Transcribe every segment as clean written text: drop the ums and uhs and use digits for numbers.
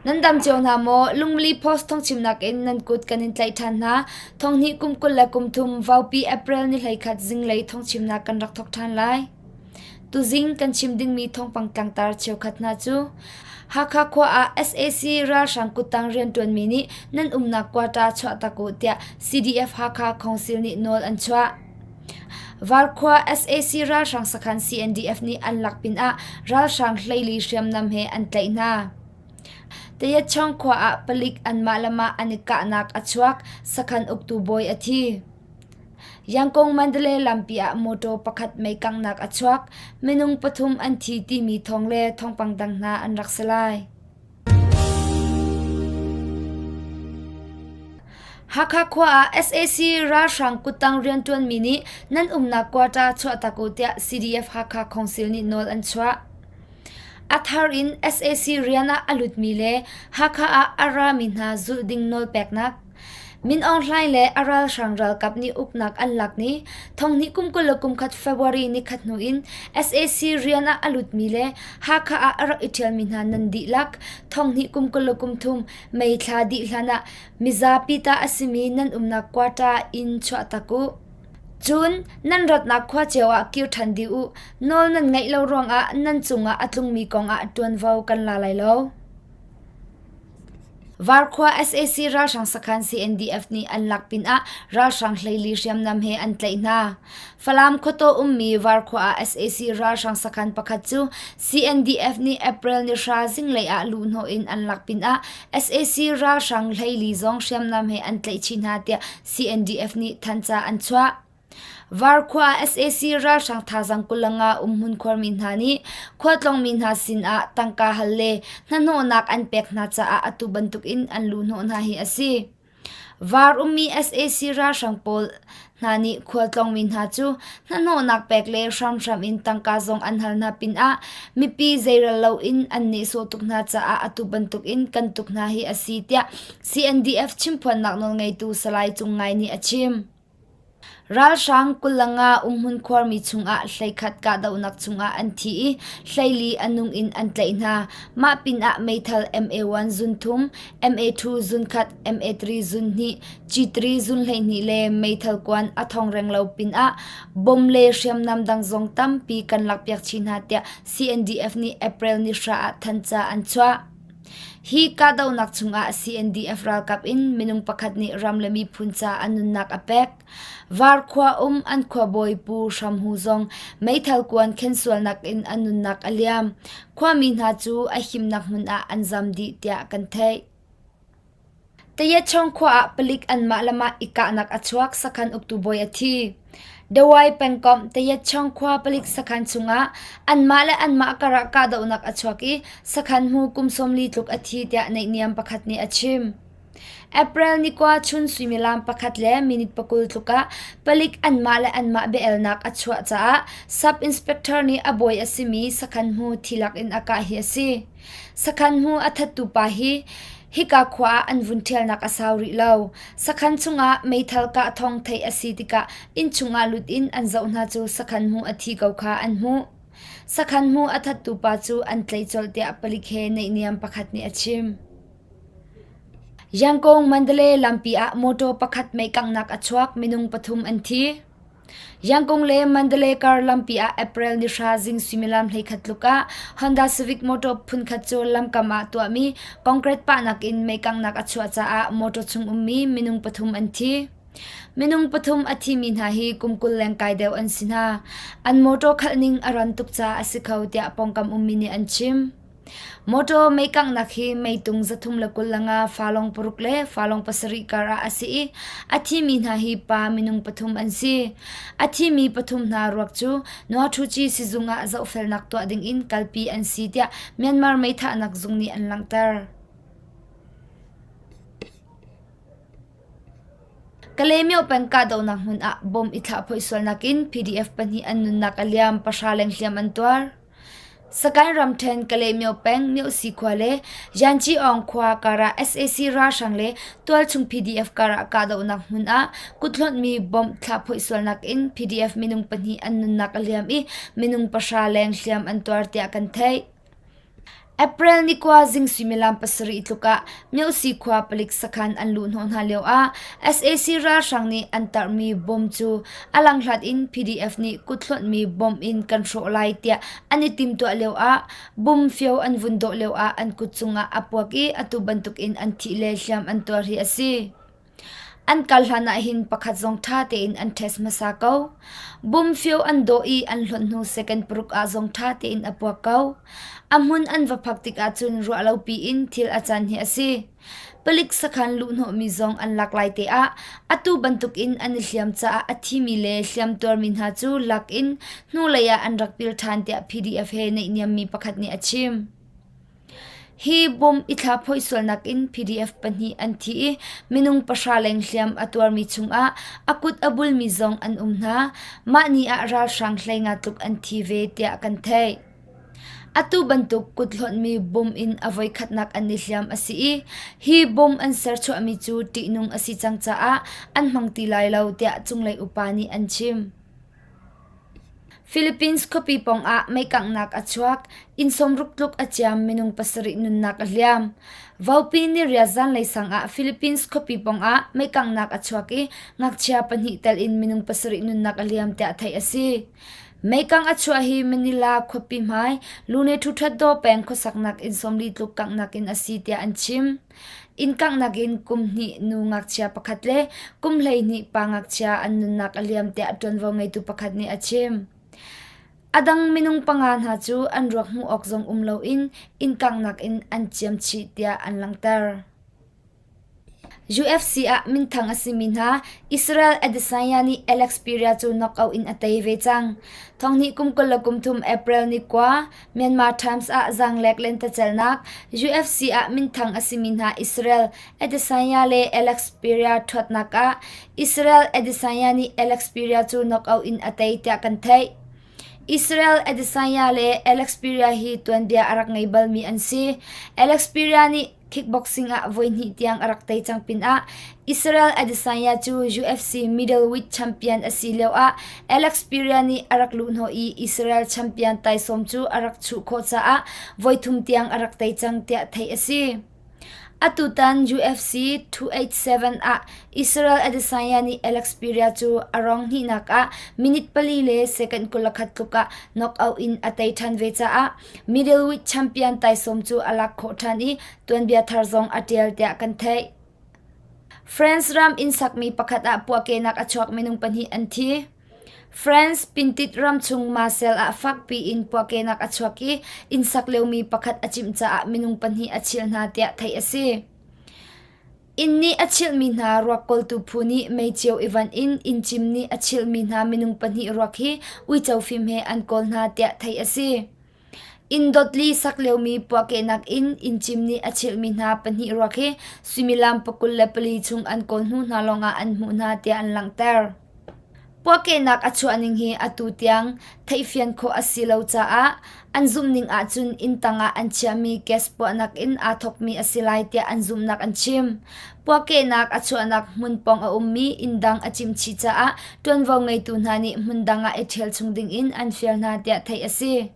Nan dam cio hna maw? Lungmili Post thawngchimnak in nan kut kan in tlaih ṭhan hna. Thonghnih kum 23 Vaupi April ni 11 zinglei thawngchimnak kan rak thawk ṭhan lai. Tuzing kan chim dingmi thawngpang tlangtar cheukhat hna cu Hakha khua ah sac ralhrang kuttang rianṭuanmi nih nan umnak quarter chuahtak uh tiah CDF Hakha Council nih nawl an chuah. Varkhua sac ralhrang sakhan CNDF nih an lak pinah ralhrang 14 hriamnam he an tlaih hna. Tayatchawng khua ah palik anmah le mah an i kahnak a chuak, sakhan uktu bawi a thi. Yangon Mandalay lampi ah mawṭaw pakhat mei kanghnak a chuak, minung pathum an thi timi thawng le thawngpang dang hna an rak si lai. Hakha khua ah sac ralhrang kuttang rianṭuanmi nih nan umnak quarter chuahtak u tiah CDF Hakha Council nih nawl an chuah. A thar in sac rian ah a lutmi le Hakha ah a rami hna zulh ding nawlpeknak Min Aung Hlaing le a ralhrang ralkap nih uknak an lak ni thonghnih kum 21 February nikhat hnu in sac rian ah a lutmi le Hakha ah a rak i ṭhialmi hna nan dihlak thonghnih kum 23 May thla dih hlan ah mizapi ta a simi nan umnak quarter inn chuahtak u. Cun nan ratnak khua cio ah kir ṭhan dih u. Nawl nan ngaih lo ruangah nan cungah a tlungmi kongah ṭuanvo kan la lai lo. Varkhua sac ralhrang sakhan CNDF nih an lak pinah ralhrang 14 hriamnam he an tlaih hna. Falam khuataw ummi Varkhua ah sac ralhrang sakhan pakhat cu CNDF nih April ni hra zinglei ah luhhnawh in an lak pinah sac ralhrang 14 zong hriamnam he an tlaih chih hna tiah CNDF nih thanhca an chuah. Varkhua sac ralhrang thazaang 25 umhmun khuarmi hna nih khualtlawngmi hna sinah tangka hal le hnahnawhnak an pek hna caah atu bantukin an luhhnawh hna hi a si. Var ummi sac ralhrang pawl hna nih khualtlawngmi hna cu hnahnawhnak pek le hramhram in tangka zong an hal hna pinah mipi zeirel loin an nehsawh tuk hna caah atu bantukin kan tuk hna hi a si tiah CNDF chimphuannak nawlngeitu Salai Cung Ngai nih a chim. Ralhrang 25 umhmun khuarmi chungah 11 kahdohnak chungah an thi i 14 a nung in an tlaih hna. Mah pinah meithal MA1 zun thum, MA2 zun khat, MA3 zun hnih, G3 zun 12 le meithal kuan a thong reng lo pinah bom le hriamnam dang zong tampi kan lakpiak chih hna tiah CNDF nih April ni hra ah thanhca an chuah. Hi kahdohnak chungah CNDF ralkap in minung pakhat nih ram le miphun ca a nunnak a pek. Var khua um an khuabawi Pu Hram Hu zong meithal kuan khensualnak in a nunnak a liam. Khuami hna cu a himnak hmun ah an zam dih tiah kan theih. Tayachong khua ah palik anmah le mah i kahnak a chuak, sakhan uktu bawi a thi. Dawai pengkomh Tayachong khua palik sakhan chungah anmah le anmah karah kahdohnak a chuak i sakhan hmu kum 40 tluk a thi tiah naihniam pakhat nih a chim. April ni kua chun suimilam pakhat le minute pakul tluk ah palik anmah le anmah biaelnak a chuah caah sub inspector nih a bawi a simi sakhan hmu thilak in a kah hi a si. Sakhan hmu a thattu pa hi hika khua ah an vun ṭhialnak a sau rih lo. Sakhan chungah meithal kah thawng theih a si tikah innchung ah lut in an zoh hna cu sakhan hmu a thi ko kha an hmuh. Sakhan hmu a thattu pa cu an tlaih colh tiah palik he naihniam pakhat nih a chim. Yangon Mandalay lampi ah mawṭaw pakhat mei kanghnak a chuak, minung pathum an thi. Yangon le Mandalay kar lampi ah April ni hra zing suimilam 11 tluk ah Honda Civic motor phunkhat cu lamkam ah tuahmi concrete pahnak in meikanghnak a chuah caah motor chung ummi minung pathum an thi. Minung pathum a thimi hna hi kum 20 lengkai deuh an si hna. An motor khalhning a ran tuk caah a si kho tiah pawngkam ummi nih an chim. Mawṭaw meikanghnak hi meitung 325 falong paruk le falong pasarih kar ah a si i a thimi hna hi pa minung pathum an si. A thimi pathum hna ruak cu Nuaṭhuci sizung ah zohfelnak tuah dingin kalpi an si tiah Myanmar meithahnak zung nih an langhter. Kalaymyo peng kahdohnak hmun ah bom i thlahphoih sualnak in PDF pahnih an nunnak a liam, pahra leng hliam an tuar. Sagaing ramṭhen Kalaymyo peng Myohsi khua le Yanchiawng khua karah sac ralhrang le tualchung PDF karah kahdohnak hmun ah kuthlonhmi bomb thlahphoih sualnak in PDF minung pahnih an nunnak a liam i minung pahra leng hliam an tuar tiah kan theih. April ni kua zing suimilam pasarih tluk ah Myosi khua palik sakhan an luhhnawh hna lioah sac ralhrang nih an tarhmi bomb cu a langhlat in PDF nih kuthlonhmi bomb in kan hrawh lai tiah an i timhtuah lioah bum fio an vun dawh lioah an kut cungah a puak i atu bantukin an thih le hliam an tuar hi a si. An kal hlan ah hin pakhat zong ṭha tein an test hmasa ko. Bumfio an dawh i an hlonh hnu second paruk ah zong ṭha tein a puak ko. A hmun an va phak tikah cun ruah lo piin thil a can hi a si. Palik sakhan luhhnawhmi zong an lak lai te ah atu bantukin an i hliam caah a thimi le hliam tuarmi hna cu lak in hnulei ah an rak pil ṭhan tiah PDF he naihniammi pakhat nih a chim. Hi bom i thla phoih sualnak in PDF pahnih an thi i minung pahra leng hliam a tuarmi chungah a kut a bulmi zong an um hna. Mah ni ah ralhrang hleinga tluk an thi ve tiah kan theih. Atu bantuk kut hlonhmi bom in a voikhatnak an i hliam a si i hi bom an serchuahmi cu ṭihnung a si cang caah an hmang ti lai lo tiah cunglei upa nih an chim. Philippines khuapi pawngah meikanghnak a chuak, inn sawmruk tluk a ciam, minung pasarih nunnak a hliam. Vopi niriat zanlei sang ah Philippines khuapi pawngah meikanghnak a chuak i ngakchia pahnih tel in minung pasarih nunnak a liam tiah theih a si. Meikang a chuah hi Manila khuapi hmai Lune Thuthat-daw peng khuasaknak inn sawmli tluk kanghnak in a si tiah an chim. Inn kanghnak in kum hnih nu ngakchia pakhat le kum 12 pa ngakchia an nunnak a liam tiah ṭuanvo ngeitu pakhat nih a chim. A dang minung panga hna cu an ruak hmuh awk zong um loin inn kanghnak in an ciam chih tiah an langhter. UFC ah minthang a simi hna Israel Adesanya nih Alex Pereira cu knockout in a tei ve cang. Thonghnih kum 23 April ni kua Myanmar Times ah zaanglek lentecelnak UFC ah minthang a simi hna Israel Adesanya le Alex Pereira ṭhuatnak ah Israel Adesanya nih Alex Pereira cu knockout in a tei tiah kan theih. Israel Adesanya le Alex Pereira hi tuanbia a rak ngei balmi an si. Alex Pereira nih kickboxing ah voihnih tiang a rak tei cang pinah Israel Adesanya cu UFC middleweight champion a si lioah Alex Pereira nih a rak luhhnawh i Israel champion taisawm cu a rak chuh khawh caah voithum tiang a rak tei cang tiah theih a si. Atutan UFC 287 ah Israel Adesanya nih Alex Pereira cu a rong hnihnak ah minute pali le second 21 tluk ah knockout in a tei ṭhan ve caah Middleweight champion taisawm cu a lak khawh ṭhan i tuanbia thar zong a ṭial tiah kan theih. France ram inn sakmi pakhat ah puahkehnak a chuak minung pahnih an thi. France pintit ram chung Marseille ah fakpi in puahkehnak a chuak i inn sak liomi pakhat a cimh caah minung pahnih a chilh hna tiah theih a si. Inn nih a chilhmi hna ruak kawltu phu nih meicio i van in inn cim nih a chilhmi hna minung pahnih ruak hi uico fim he an kawl hna tiah theih a si. Inn dotli sak liomi puahkehnak in inn cim nih a chilhmi hna pahnih ruak hi suimilam 24 chung an kawl hnu hna lawngah an hmuh hna tiah an langhter. Puahkehnak a chuahning hi atu tiang theihfian khawh a si lo caah an zumhning ahcun inn tangah an chiahmi gas puahnak in aa thawkmi a si lai tiah an zumhnak an chim. Puahkehnak a chuahnak hmun pawng a ummi inn dang a cimchih caah ṭuanvo ngeitu hna nih hmun dang ah i ṭhial chung dingin an fial hna tiah theih a si.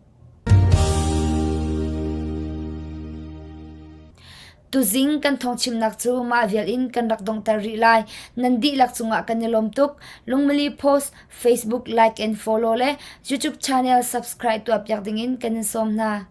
Tuzing kan thawngchimnak cu mah vial in kan rak donghter rih lai. Nan dihlak cungah kan i lawm tuk. Lungmili Post, Facebook like and follow le YouTube channel subscribe tuahpiak dingin kan in sawm hna.